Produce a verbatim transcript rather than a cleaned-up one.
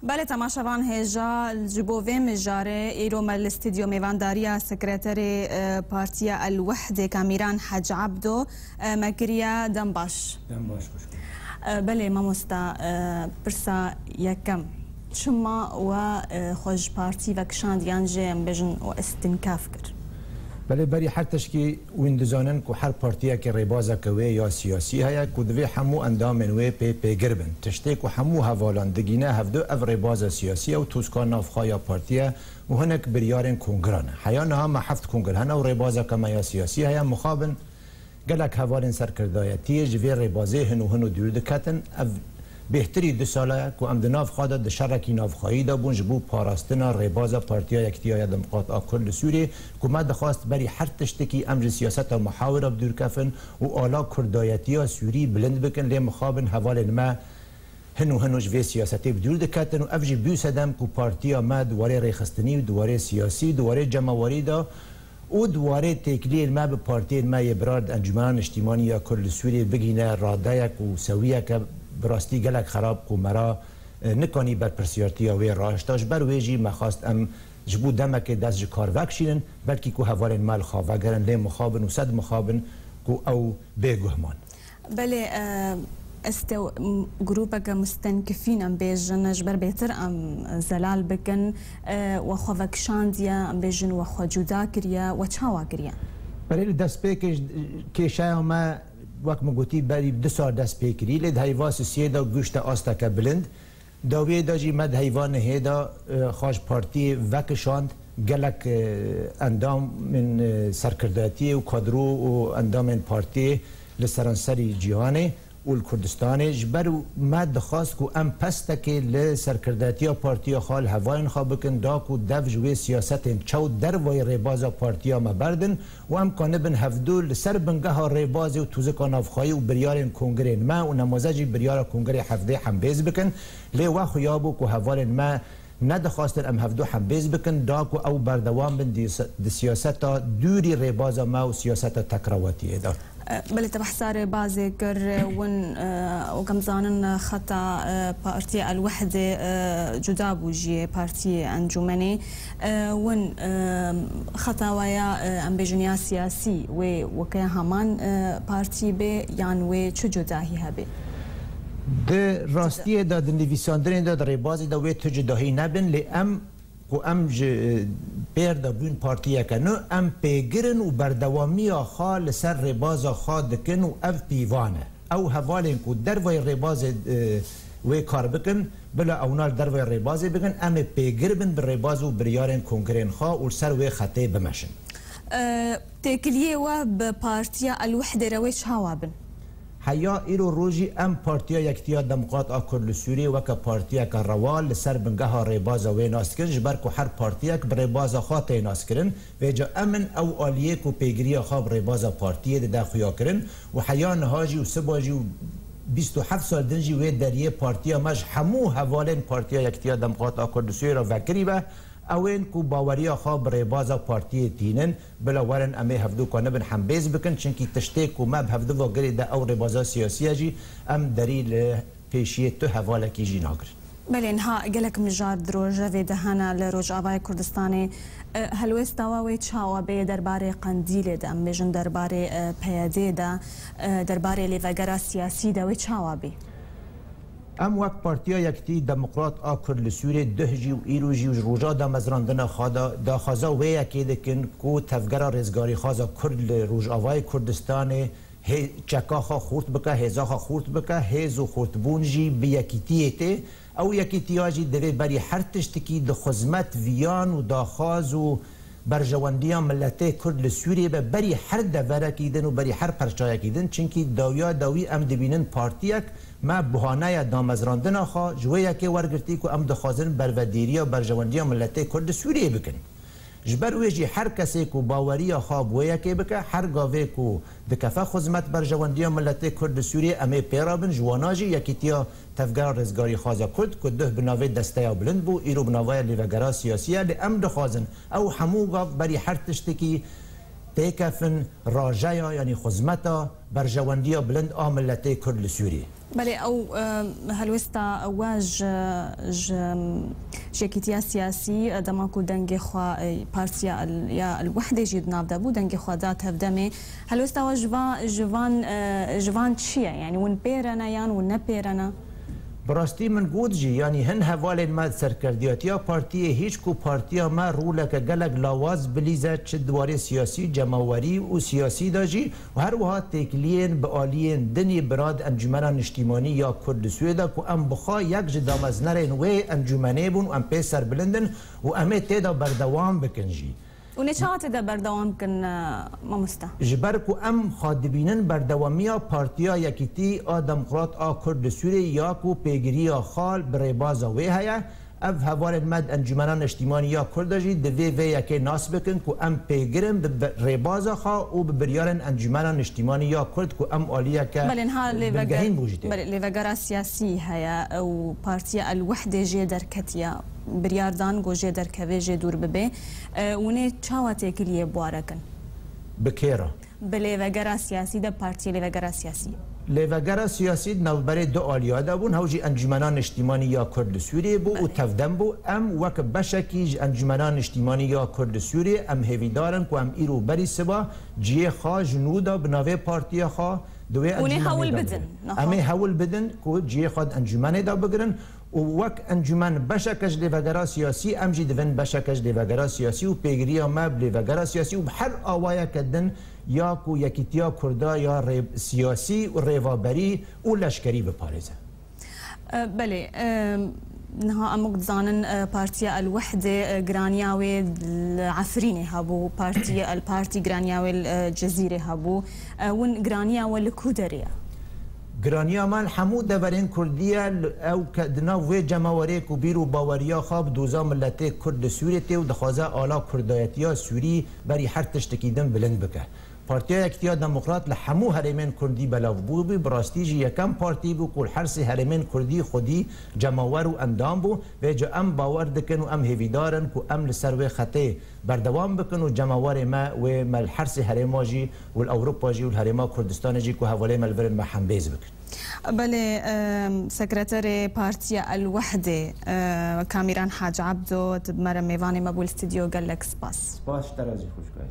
Belê, temaşevan hêja, ji bo vê mijarê îro me li stûdyo mêvandariya sekreterê, e, Partiya El Wehdê Kamîran Hec Ebdo, e, me kiriye. Dem baş. Dem baş, xweş. E, belê mamosta, e, pirsa yekem, çima we, e, xwe ji partî vekişand yan jî em bêjin we îstînkaf kir? Belê, berî her tişkî hûn dizanin ku her partiyekê rêbazeke wê ya siyasî heye ku divê hemû endamên wê pê pêgir bin. Tiştê ku hemû hevalan digîne hevdu ev rêbaza siyasî ye û tûzka navxwe ya partî ye û hinek biryarên kongiran e. Heya niha me heft kongir hene û rêbazeke me ya siyasî heye. Mixabin gelek hevalên serkirdayetiyê ji vê rêbazê hin û hin û dûr diketin. Ev bêhtirî du sal e ku em di nav xwe de di şerekî navxweyî de bûn ji bo parastina rêbaza Partiya Yekitiya ya Demokrat a Kurd li Sûriyê, ku me dixwest berî her tiştekî em ji siyaseta muhawir re bi dûr kefin û ala kurdayetiya Sûrî bilind bikin, lê mixabin hevalên me hin û hin û ji vê siyasetê bi dûr diketin û ev jî bû sedem ku partiya me di warê rêxistinî û di warê siyasî, di warê cemawerî de û di warê têkiliyên me bi partiyên me yê birar di Encûmena Niştîmanî ya Kurd li Sûriyê bigihîne radeyek û sewiyeke bi rastî gelek xerab ku me re, e, nikanî berpirsiyartiya wê rahişta. Ji ber wê jî me xwest em ji bo demekê dest ji kar vekişînin, belkî ku hevalên me li xwe vegerin, lê mixabin û sed mixabin ku ew bêguh man. Belê, e, ez te, m, grûpeke mustenkifîn em bêjin, ji ber bêtir em zelal bikin, e, we xwe vekişandiye, em bêjin we xwe cuda kiriye, we çawa kiriye? Belê, li destpêkê ji, kêşeya me, wek min gotî, berî du sal dest pê kirî, lê di heyva sisiyê de gihişte asteke bilind. Dawiyê de jî me di heyva nehê de, e, xwe ji partiyê vekişand, gelek, e, endamên, e, serkirdayetiyê û kadro û endamên partiyê li seranserî cîhanê û li Kurdistanê. Ji ber me dixwast ku em pestekê li serkirdayetiya partiya xwe li hevalên xwe bikin, da ku dev ji wê siyasetên çew dervayî rêbaza partiya me berdin û em kanibin hevdu li ser bingeha rêbazê û tûzika navxweyî û biryarên kongirên me û nemaze jî biryara kongirê hevdê hembêz bikin. Lê we xuya bû ku hevalên me nedixwastin em hevdu hembêz bikin, da ku ew berdewam bin di, di siyaseta dûrî rêbaza me û siyaseta tekrawatiyê de. E, belê, te behsa rêbazê kir, e, win, e, wek em zanin, e, xeta, e, Partiya El Wehdê, e, cuda bû ji yê partiyê encûmenê. E, win, e, xeta we ya, e, em bêjin ya siyasî, wê weke heman, e, partî bê yan wê çi cudahî hebe? Di rastiyê de, di nivîsandinê de, di rêbazê de wê tu cudahî nebin, lê em ku em ji, e, pêr de bûn partiyeke nû, em pêgirin û berdewamiya xwe li ser rêbaza xwe dikin û ev pîvan e. Ew hevalên ku dervayê rêbazê, e, wê kar bikin, bila ewna li dervayê rêbazê bikin, em ê pêgir bin bi rêbaz û biryarên kongirên xwe û li ser wê xetê bimeşin. E, têkiliyê we bi Partiya El Wehdê re wê çawa bin? Heya îro rojî em Partiya Yekitiya Demokrat a Kurd li Sûriyê weke partiyeke rewa li ser bingeha rêbaza wê nas dikin, ji ber ku her partiyek bi rêbaza xwe tê naskirin. Vêca em in ew aliyê ku pêgiriya xwe bi rêbaza partiyê dide xuyakirin û heya niha jî û siba jî û bîst û heft sal din jî wê deriyê partiya me ji hemû hevalên Partiya Yekitiya Demokrat a Kurd li Sûriyê re vekirî be. Ew ên ku baweriya xwe bi rêbaza partiyê tînin, bila werin em ê hevdu kanibin hembêz bikin, çimkî tiştê ku me bi hevdu ve girê de ew rêbaza siyasî ye jî, em derî li pêşiyê tu hevalekî jî nagirin. Belê, niha gelek mijar di rojevê de hene li Rojavayê Kurdistanê. E, helwêsta we wê çawa bê derbarê Qendîlê de, em bêjin derbarê, e, P Y D'ê de, e, derbarê lêvegera siyasî de wê çawa bê? Em wek Partiya Yekitî Demokrat a Kurd li Sûriyê duh jî û îro jî û ji roja damezrandina xwe de daxwaza wê yekê dikin ku tevgera rêzgarîxwaza Kurd li Rojavayê Kurdistanê hê çeka xwe xurt bike, hêza xwe xurt bike, hêz û xurtbûn jî bi yekîtiyê tê. Ew yekîtiya jî divê berî her tiştikî di xizmet viyan û daxwaz û berjewendiya miletê Kurd li Sûriyê be, berî her deverekî din û berî her perçayekî din. Çimkî dawiya dawî em dibînin partiyek me buhaneya damezrandina xwe ji wê yekê wergirtî ku em dixwazin bervedêriya berjewendiya miletê Kurd li Sûriyê bikin. Ji ber wê jî her kesê ku baweriya xwe bi wê yekê bike, her gavê ku dikefe xizmet berjewendiya miletê Kurd li Sûriyê, em ê pê re bin, ji wana jî Yekîtiya Tevgera Rêzgarîxwaza Kurd ku duh bi navê Desteya Bilind bû, îro bi navaya Lêvegera Siyasî ye, lê em dixwazin ew hemû gav berî her tiştekî têkefin rajeya, yanî xizmeta berjewendiya bilind a miletê Kurd li Sûriyê. Belê, ew, e, helwesta we ji, ji, ji yekîtiya siyasî, e, dema ku dengê xwe, e, partiya El-, ya El-Wehdê jî di nav de bû, dengê xwe da Tevdemê. Helwesta we ji va-, ji van, e, ji van çi ye? Yanî hûn pê re ne yan hûn ne pê re ne? Bi rastî min got jî, yanî hin hevalên me di serkerdiyatiya partiyê hîç ku partiya me roleke gelek lawaz bilîze, çi di warê siyasî, cemawerî û siyasî de jî, û her wiha têkiliyên bi aliyên dinê bira di Encûmena Niştîmanî ya Kurd li Swêd de ku em bi xwe yek ji dameznerên wê encûmenê bûn û em pê serbilind in û em ê tê de berdewam bikin jî. Hûn ê çawa tê de berdewam bikin, e, mamoste? Ji ber ku em xwe dibînin berdewamiya Partiya Yekîtî a Demokrat a Kurd li Sûriyê ya ku pêgiriya xwe bi rêbaza wê heye, ev hevalên me di Encûmena Niştîmanî ya Kurd de jî divê vê yekê nas bikin ku em pêgir in bi, bi rêbaza xwe û bi biryarên Encûmena Niştîmanî ya Kurd ku em aliyeke Belê, niha lêveger-, bilgehîn bû jî tê. Belê, lêvegera siyasî heye û Partiya El-Wehdê jê derketiye, biryar dan ku jê derkeve, jê dûr bibe. E, hûn ê çawa têkiliyê bi wa re kin? Bi kê re? Bi lêvegera siyasî de, partiyê lêvegera siyasî. Lêvegera siyasî di navberê du aliya de bûn, hew jî Encûmena Niştîmanî ya Kurd li Sûriyê bû û Belê. Tevdem bû. Em wek beşekî ji Encûmena Niştîmanî ya Kurd li Sûriyê, em hêvîdar in ku em îro berî siba cihê xwe ji nû de bi navê partiya xwe di wê Hûn ê encûmenê hewl de bidin, bigrin. Niha? Em ê hewl bidin ku cihê xwe di encûmenê de bigrin. Û wek encûmen beşeke ji lêvegera siyasî, em jî divin beşeke ji lêvegera siyasî û pêgiriya me bi lêvegera siyasî û bi her awayeke din ya ku yekîtiya Kurda ya rê-, siyasî û rêvaberî û leşkerî biparêze. E, belê, e, niha em wek dizanin, e, Partiya El-Wehdê, e, giraniya wê li Efrînê hebû, Partiya El-Partî giraniya wê li, e, Cizîrê hebû. E, hûn giraniya we li ku derê ye? Giraniya me li hemû deverên Kurdî ye, li, ew ke di nav wê cemawerê ku bîr û baweriya xwe bi doza miletê Kurd li Sûrê tê û dixwaze ala kurdayetiya Sûrî berî her tiştekî din bilind bike. Partiya Yekîtiya Demokrat li hemû herêmên Kurdî belav bûbû, bi rastî jî yekem partî bû ku li her sê herêmên Kurdî xwedî cemawer û endam bû. Vêca em bawer dikin û em hêvîdar in ku em li ser wê xetê berdewam bikin û cemawerê me wê me li her sê herêma jî û li Ewropa jî û li Herêma Kurdistanê jî ku hevalê me li vir in me hembêz bikin. Belê, e, sekreterê Partiya El-Wehdê, e, Kamîran Hac Abdo, tu bi me re mêvanê me bû li stûdyo, gelek spas. Spas ji te re jî xwişkayê.